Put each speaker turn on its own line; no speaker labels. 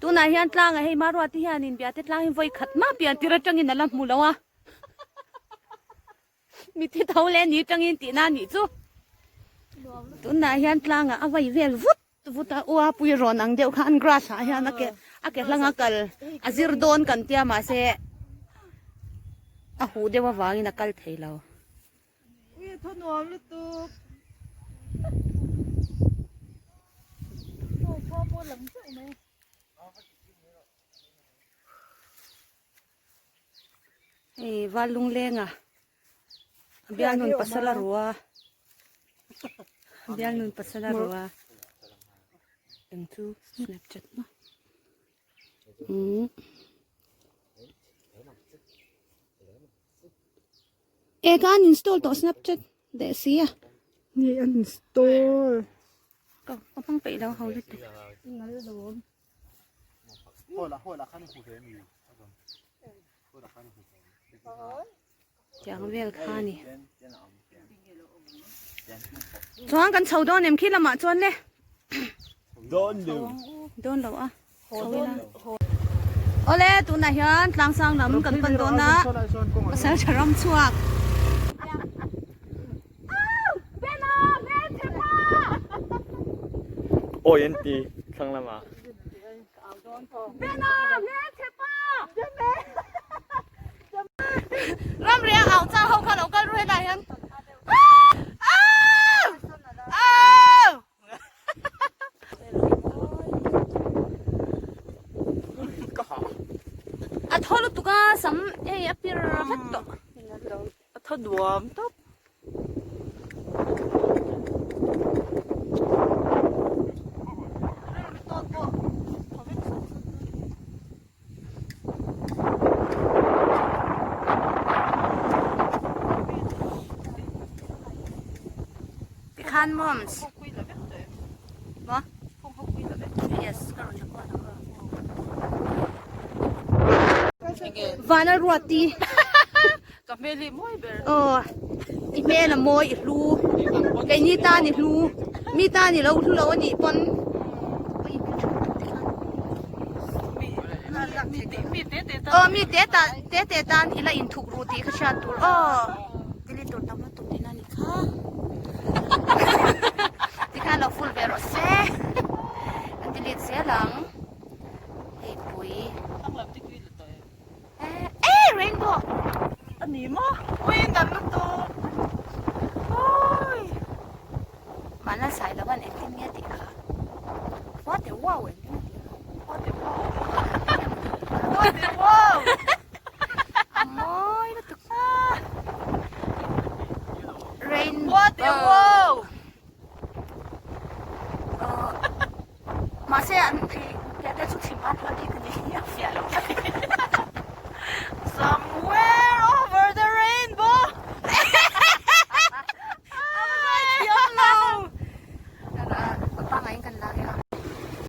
Tunah hian tlangah hei Maruati hianin Biate tlang hi vawi khat mah pian tir atangin a la hmu lo a. Mithi tho leh ni tangin tihna a nih chu. Tunah hian tlangah a vai vel vut vut a, ua pui rawn ang deuh khan grass ah hian a ke a ke hlanga kal a zir dawn kan tia mahse a huh deuh avangin a kal thei lo.
Ui a thaw nuam lutuk. Aw khua pawh lang zeuh mai.
Hei val lunglenga a bialnun pasal a ru a a bialnun pasal a ru a eng chu snapchat maw umm e ka uninstall tawh snapchat leh si a
ni uninstall
ka hmang peih lo ho lutuk. Tiang vel kha ni. Chuan kan chho dawn em khi lamah chuan le.
Dawn lo.
Dawn lo a. Chho ila. Awle tunah hian tlangsang lam kan pan dawn a. Pasal tha ram chhuak.
Awi an ti thlang lamah.
Ramria au chang ho kha lo kal ru helai hian. A thaw lutuk a sam hei a pir vek tawh.
A thaw nuam tawp.
Tikhan moms. Maw? Yes, ka rawn la kual ang. Vana ruati.
Ka hmel hi mawi ber.
Aw, i hmel a mawi i hlu. Keini tan i hlu. Mi tan i lo hlu lo a nih pawn. Aw, mi te tan te te tan i la inthuk ru tih kha hriat tur. Aw, delete tur tam lutuk tihna a nih kha. Tikhan lo full ve rawh se. An delete zel ang. Hei pui. Eh rainbow
a ni maw ui nalh lutuk ui
mahna sai lo an engtin nge tih kha what a wow engtin nge tih kha
what a wow what a wow
a mawi lutuk rainbow
what a wow
mahse an thei te chu chhim a phal bik a ni a fiah lo.